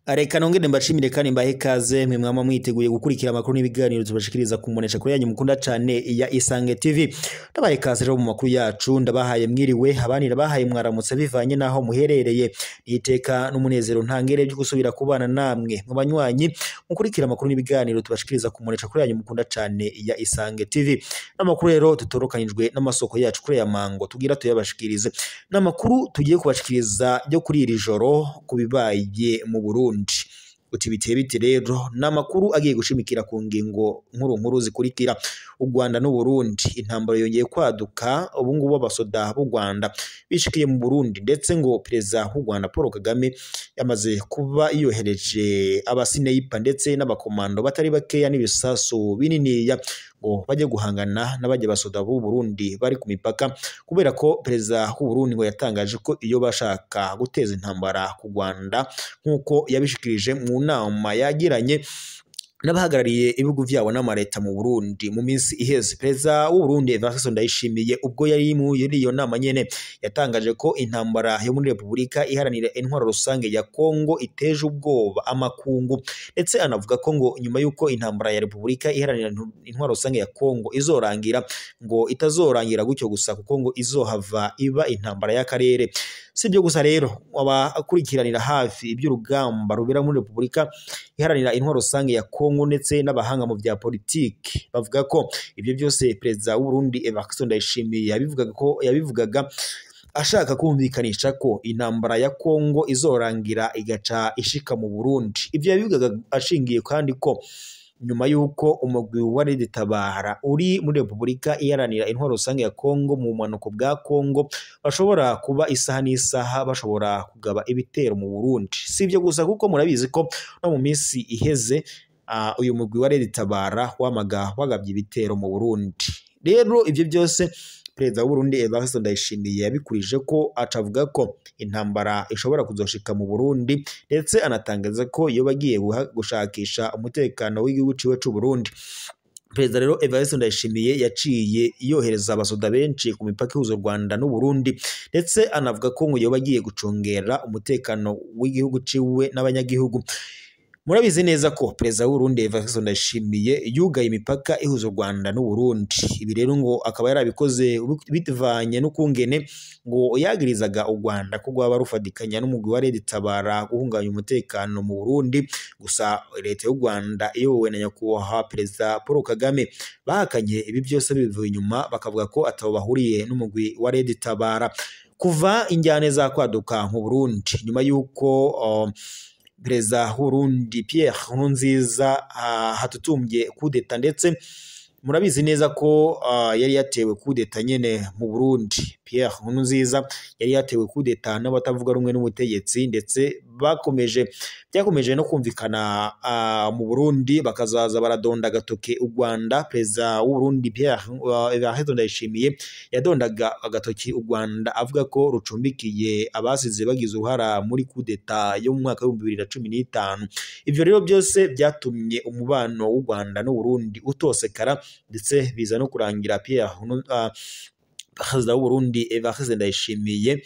Reka nongere mbashimire kandi mbahe ikaze mwe mwama mwiteguye gukurikira amakuru n'ibiganiro tubashikiriza ku kuri yanyu mukunda cane ya Isange TV. Ndabahe ikaze rero mu makuru yacu, ndabahaye mwiriwe, abandi ndabahaye mwaramutse bivanye naho muherereye. Niteka n'umunezero ntangere byo gusubira kubana namwe mu banywanyi mukurikira amakuru n'ibiganiro tubashikiriza ku kuri yanyu mukunda cane ya Isange TV. N'amakuru rero tutorokanijwe n'amasoko yacu kuri ya mango tugira tuyabashikirize. N'amakuru tugiye kubashikiriza yo kuri iri joro kubibaye mu Burundi. Uti biteye bite rero n'amakuru agiye gushimikira ku ngingo nkuru nkuru zikurikira. U Rwanda n'u Burundi, intambara yongeye kwaduka, ubu ngubu abasoda b'u Rwanda bishikiye mu Burundi, ndetse ngo perezida w'u Rwanda Paul Kagame yamaze kuba yohereje abasineyipa ndetse n'abakomando batari bakeya n'ibisasu bininiya ngo bajye guhangana n'abajya basoda b'u Burundi bari ku mipaka, kubera ko perezida w'u Burundi ngo yatangaje ko iyo bashaka guteza intambara ku Rwanda nk'uko yabishikirije mu nama yagiranye n'abahagarariye ibihugu vyabo n'amareta mu Burundi mu minsi iheze. Perezida w'u Burundi Evariste Ndayishimiye ubwo yari muri iyo nama nyene yatangaje ko intambara yo muri Repubulika Iharanira Intwaro Rusange ya Kongo iteje ubwoba amakungu, ndetse anavuga ko ngo nyuma y'uko intambara ya Repubulika Iharanira Intwaro Rusange ya Kongo izorangira, ngo itazorangira gutyo gusa kuko ngo izohava iba intambara y'akarere. Si ibyo gusa rero, abakurikiranira hafi iby'urugamba rubera muri Repubulika Iharanira Intwaro Rusange ya Kongo ndetse n'abahanga mu bya politiki bavuga ko ibyo byose perezida w'u Burundi Evariste Ndayishimiye yabivugaga ashaka kumvikanisha ko intambara ya Kongo izorangira igaca ishika mu Burundi. Ibyo yabivugaga ashingiye kandi ko nyuma y'uko umugwi wa Tabara uri muri Repubulika Iharanira Intwaro Rusange ya Kongo mu bumanuko bwa Kongo bashobora kuba isaha n'isaha bashobora kugaba ibitero mu Burundi. Si ibyo gusa kuko murabizi ko no mu minsi iheze uyu mugwi wa Tabara wamaga wagabye ibitero mu Burundi. Rero ibyo byose perezida w'u Burundi Evariste Ndayishimiye yabikurije ko acavuga ko intambara ishobora kuzoshika mu Burundi, ndetse anatangaza ko iyo bagiye gushakisha umutekano w'igihugu ciwe c'u Burundi. Perezida rero Evariste Ndayishimiye yaciye yohereza abasoda benshi ku mipaka ihuza u Rwanda n'u Burundi, ndetse anavuga ko ngo iyo bagiye gucungera umutekano w'igihugu ciwe n'abanyagihugu. Murabizi neza ko perezida w'u Burundi Evariste Ndayishimiye yugaye imipaka ihuza u Rwanda n'u Burundi. Ibi rero ngo akaba yarabikoze bivanye n'ukungene ngo yagirizaga u Rwanda ko rwaba rufadikanya n'umugwi wa Tabara guhungabanya umutekano mu Burundi. Gusa leta y'u Rwanda iyobowe na nyakubahwa perezida Paul Kagame bahakanye ibi byose bivuye inyuma, bakavuga ko atabo bahuriye n'umugwi wa Tabara. Kuva injyane za kwaduka mu Burundi nyuma y'uko perezida w'Uburundi Pierre Nkurunziza hatutumbye kudeta, ndetse murabizi neza ko yari yatewe kudeta nyene mu Burundi. Pierre Nkurunziza yari yatewe kudeta n'abatavuga rumwe n'ubutegetsi, ndetse byakomeje no kumvikana mu Burundi, bakazaza baradonda agatoke u Rwanda. Perezida w'u Burundi Pierre Evariste Ndayishimiye yadondaga agatoki u Rwanda avuga ko rucumbikiye abasize bagize uruhara muri kudeta yo mu mwaka wa 2015. Ivyo rero byose byatumye umubano w'u Rwanda n'u Burundi utosekara, ndetse biza no kurangira Pierre perezida w'u Burundi Evariste Ndayishimiye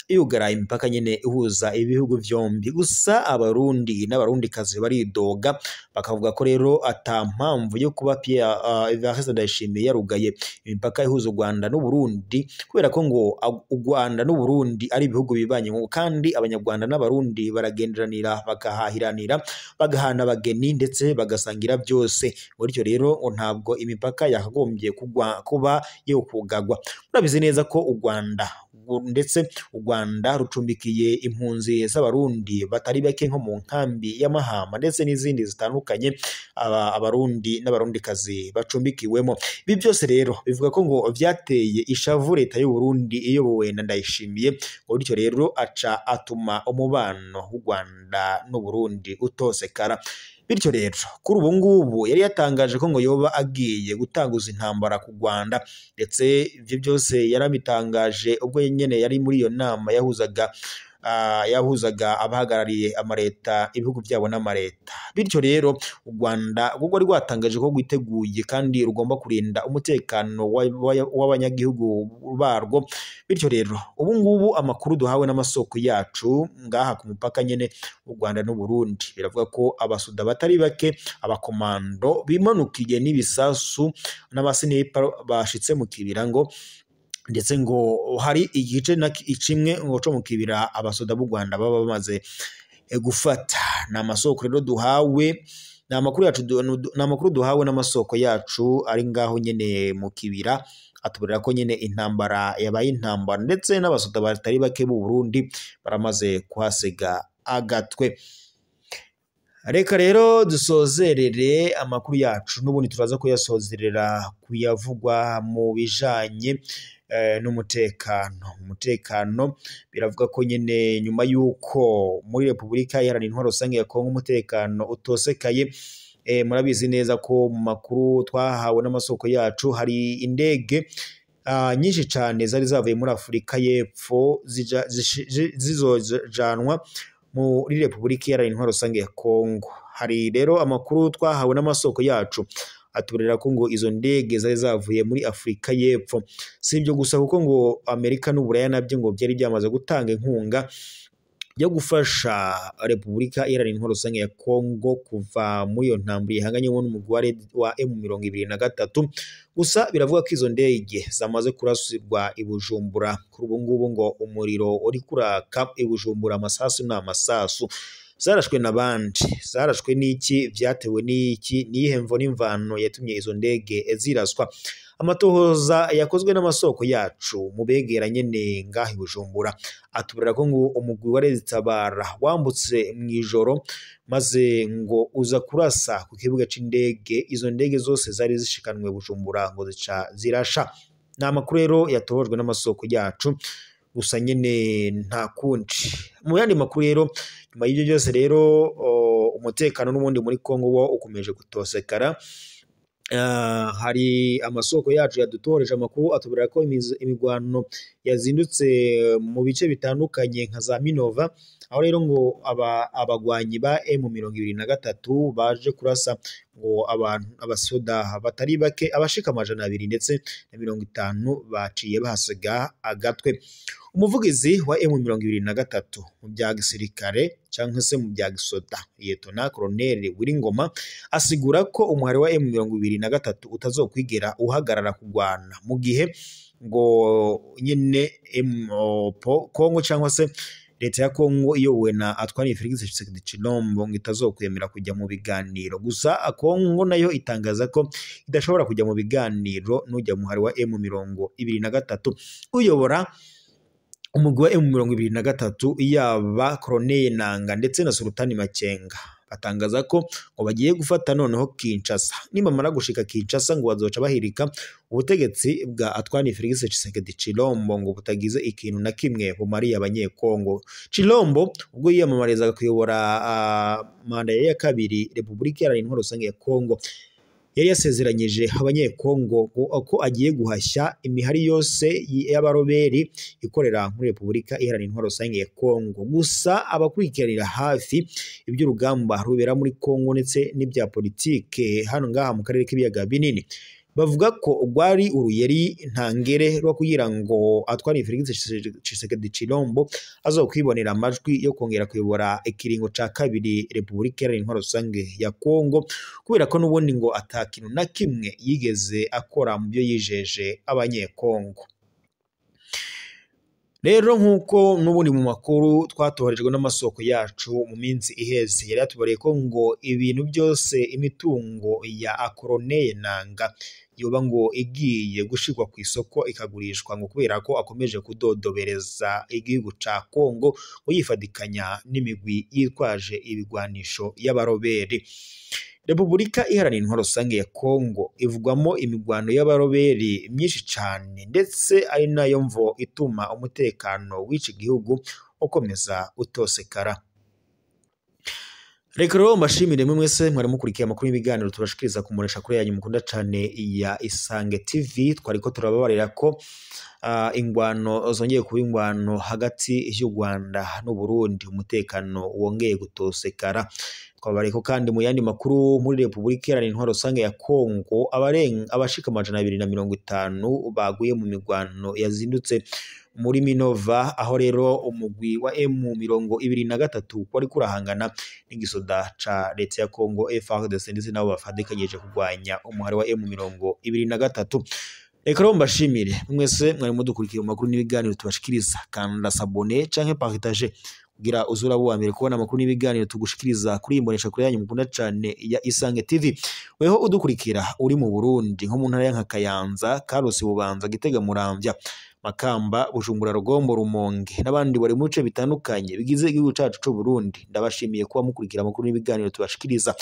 yugara imipaka nyene ihuza ibihugu vyombi. Gusa abarundi n'abarundikazi baridoga bakavuga ko rero ata mpamvu yo kuba Pierre Evariste Ndayishimiye yarugaye imipaka ihuza u Rwanda n'u Burundi, kubera ko ngo u Rwanda n'u Burundi ari ibihugu bibanye, ngo kandi abanyarwanda n'abarundi baragenderanira, bagahahiranira, bagahana abageni ndetse bagasangira byose. Bityo rero ntabwo imipaka yakagombye kuba yo kugagwa. Murabizi neza ko u Rwanda ndetse u Rwanda rucumbikiye impunzi z'abarundi batari bake nko mu nkambi ya Mahama ndetse n'izindi zitandukanye abarundi n'abarundikazi bacumbikiwemo. Ibi byose rero bivuga ko ngo vyateye ishavu leta y'u Burundi iyobowe na Ndayishimiye, ngo bityo rero aca atuma umubano w'u Rwanda n'u Burundi utosekara. Bityo rero kuri ubu ngubu yari yatangaje ko ngo yoba agiye gutanguza intambara ku Rwanda, ndetse ivyo byose yarabitangaje ubwo nyene yari muri iyo nama yahuzaga yahuzaga abahagarariye amareta ibihugu byabo n'amareta. Bityo rero u Rwanda rwo rwari rwatangaje ko rwiteguye kandi rugomba kurinda umutekano w'abanyagihugu barwo. Bityo rero ubu ngubu amakuru duhawe n'amasoko yacu ngaha ku mupaka nyene u Rwanda n'u Burundi, biravuga ko abasuda batari bake, abakomando bimanukiye n'ibisasu n'abasinipa bashitse mu kibira, ngo ndetse ngo hari igice na kimwe ngo co mu kibira abasoda b'u Rwanda baba bamaze gufata. Ni amasoko rero duhawe, ni amakuru yacu, ni amakuru duhawe n'amasoko yacu ari ngaho nyene mu kibira, atubwira ko nyene intambara yabaye intambara, ndetse n'abasoda batari bake b'u Burundi baramaze kuhasiga agatwe. Reka rero dusozerere amakuru yacu, n'ubundi turaza kuyasozerera kuyavugwa mu bijanye n'umutekano. Umutekano biravuga ko nyene nyuma y'uko muri Repubulika Iharanira Intwaro Rusange ya Kongo umutekano utosekaye, murabizi neza ko mu makuru twahawe n'amasoko yacu hari indege nyinshi cane zari zavuye muri Afurika y'Epfo zizojanwa muri Repubulika Iharanira Intwaro Rusange ya Kongo. Hari rero amakuru twahawe n'amasoko yacu atubwira ko ngo izo ndege zari zavuye muri Afurika y'Epfo. Si ibyo gusa, kuko ngo Amerika n'Uburaya nabyo ngo byari byamaze gutanga inkunga yo gufasha Repubulika Iharanira Intwaro Rusange ya Kongo kuva muri iyo ntambara ihanganyemo n'umugwi wa M23. Gusa biravuga ko izo ndege zamaze kurasirwa i Bujumbura. Kuri ubu ngubu ngo umuriro uri kuraka i Bujumbura, amasasu n'amasasu. Zarashwe n'abandi, zarashwe n'iki, vyatewe n'iki, niyihe mvo n'imvano yatumye izo ndege ziraswa? Amatohoza yakozwe n'amasoko yacu mu begera nyene ngaho i Bujumbura atubwira ko ngo umugwi wa Tabara wambutse mw'ijoro, maze ngo uza kurasa ku kibuga c'indege. Izo ndege zose zari zishikanwe Bujumbura ngo zica zirasha. Ni amakuru rero yatohojwe n'amasoko yacu, gusa nyene nta kundi. Mu yandi makuru rero nyuma y'ibyo byose rero, umutekano n'ubundi muri Kongo wo ukomeje gutosekara. Hari amasoko yacu yadutoreje amakuru atubwira ko imigwano yazindutse mu bice bitandukanye nka za Minova, aho rero ngo abagwanyi ba M23 baje kurasa ngo abantu abasoda batari bake abashika 250 baciye bahasiga agatwe. Umuvugizi wa M23 mu bya gisirikare canke se mu bya gisoda, Lieutenant Colonel Wiringoma, asigura ko umuhari wa M23 utazokwigera uhagarara kugwana mu gihe ngo nyene Kongo cyangwa se leta ya Kongo iyobowe na Antoine Felix Tshisekedi Tshilombo ngo itazokwemera kujya mu biganiro. Gusa Kongo nayo itangaza ko idashobora kujya mu biganiro n'ujya muhari wa M23 uyobora umugwi wa M23, yaba Colonel Nanga ndetse na Sultani Makenga, batangaza ko ngo bagiye gufata noneho Kinshasa. Nibamara gushika Kinshasa ngo bazoca bahirika ubutegetsi bwa Antoine Felix Tshisekedi Tshilombo ngo butagize ikintu na kimwe bumariye abanyekongo. Tshilombo ubwo yiyamamarizaga kuyobora manda ya kabiri Repubulika Iharanira Intwaro Rusange ya Kongo, yari yasezeranyije abanyekongo ko agiye guhashya imihari yose y'abaroberi ikorera muri Repubulika Iharanira Intwaro Rusange ya Kongo. Gusa abakurikiranira hafi iby'urugamba rubera muri Kongo ndetse n'ibya politike hano ngaha mu karere k'ibiyaga binini bavuga ko rwari uruyeri ntangere rwo kugira ngo Antoine Felix Tshisekedi Tshilombo azokwibonera amajwi yo kongera kuyobora ikiringo ca kabiri Repubulika Iharanira Intwaro Rusange ya Kongo, kubera ko n'ubundi ngo atakintu na kimwe yigeze akora mu byo yijeje abanyekongo. Rero nkuko n'ubundi mu makuru twatoherejwe n'amasoko yacu mu minsi iheze yari yatubariye ko ngo ibintu byose imitungo ya Colonel Nanga yoba ngo igiye gushirwa ku isoko ikagurishwa, ngo kubera ko akomeje kudodobereza igihugu ca Kongo ngo yifadikanya n'imigwi yitwaje ibigwanisho y'abaroberi. Repubulika Iharanira Intwaro Rusange ya Kongo ivugwamo imigwano y'abaroberi myinshi cane, ndetse ari nayo mvo ituma umutekano w'iki gihugu ukomeza utosekara. Reka rero mbashimire mwe mwese mwari mukurikiye amakuru y'ibiganiro tubashikiriza kumuresha kuri yanyu mukunda cane ya Isange TV. Twariko turababarira ko ingwano zongeye kuba ingwano hagati y'u Rwanda n'u Burundi, umutekano wongeye gutosekara. Twabareko kandi mu yandi makuru muri Republika Iharanira Intwaro Rusange ya Kongo abashika 250 baguye mu migwano yazindutse muri Minova, aho rero umugwi wa M23 wari kurahangana n'igisoda ca leta ya Kongo FARDC ndetse nabo bafadikanyije kurwanya umuhari wa M23. Reka rero mbashimire mwese mwari mudukurikiye mu makuru n'ibiganiro tubashikiriza. Kanda sabone canke partage kugira uzura buwa mbere kubona amakuru n'ibiganiro tugushikiriza kuri imbonesha kuri yanyu mukunda cane ya Isange TV. Weho udukurikira uri mu Burundi nko mu ntara ya Kayanza, Karusi, Bubanza, Gitega, Muramvya, Makamba, Bujumbura, Rugombo, Rumonge n'abandi bari mu bice bitandukanye bigize igihugu cacu c'u Burundi, ndabashimiye kuba mukurikira amakuru n'ibiganiro tubashikiriza.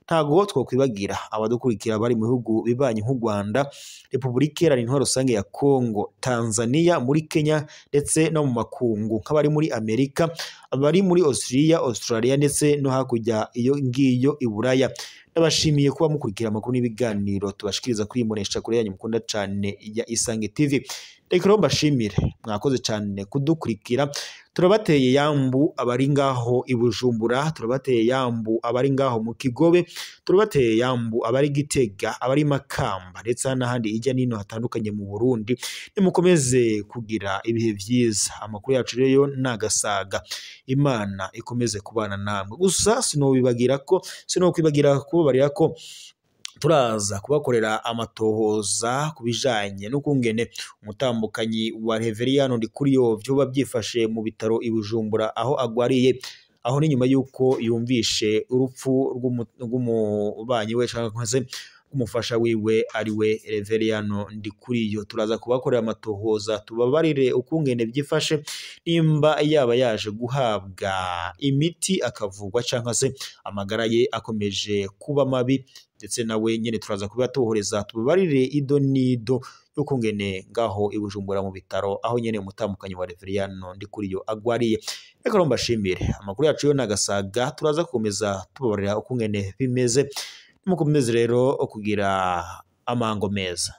Ntago twokwibagira abadukurikira bari mu bihugu bibanyi nk'u Rwanda, Republika Iharanira Intwaro Rusange ya Kongo, Tanzania, muri Kenya ndetse no mu makungu nk'abari muri Amerika, abari muri Australia ndetse no hakurya iyo ngiyo i Buraya. Ndabashimiye kuba mukurikira amakuru n'ibiganiro tubashikiriza kuri imbonesha kuri yanyu mukunda cane ya Isange TV. Reka rero mbashimire, mwakoze cane kudukurikira. Turabateye yambu abari ngaho i Bujumbura, turabateye yambu abari ngaho mu Kigobe, turabateye yambu abari Gitega, abari Makamba ndetse n'ahandi hirya n'ino hatandukanye mu Burundi. Nimukomeze kugira ibihe vyiza. Amakuru yacu rero nagasaga. Imana ikomeze kubana namwe. Gusa sinokwibagira kubabarira ko turaza kubakorera amatohoza kubijanye n'ukungene umutambukanyi wa Reveriyano Ndikuriyo vyoba byifashe mu bitaro i Bujumbura aho agwariye, aho ni nyuma yuko yumvishe urupfu rw'umubanyi we canke se umufasha wiwe ari we Reveriyano Ndikuriyo. Turaza kubakorera amatohoza tubabarire ukungene byifashe, nimba yaba yaje guhabwa imiti akavugwa canke se amagara ye akomeje kuba mabi, ndetse nawe nyene turaza kubatohoreza tubabarire ido nido y'ukungene ngaho i Bujumbura mu bitaro aho nyene umutambukanyi wa Reveriyano Ndikuriyo agwariye. Reka mbashimire, amakuru yacu yo nagasaga, turaza gukomeza tubabarira ukungene bimeze. Mukomeze rero kugira amango meza.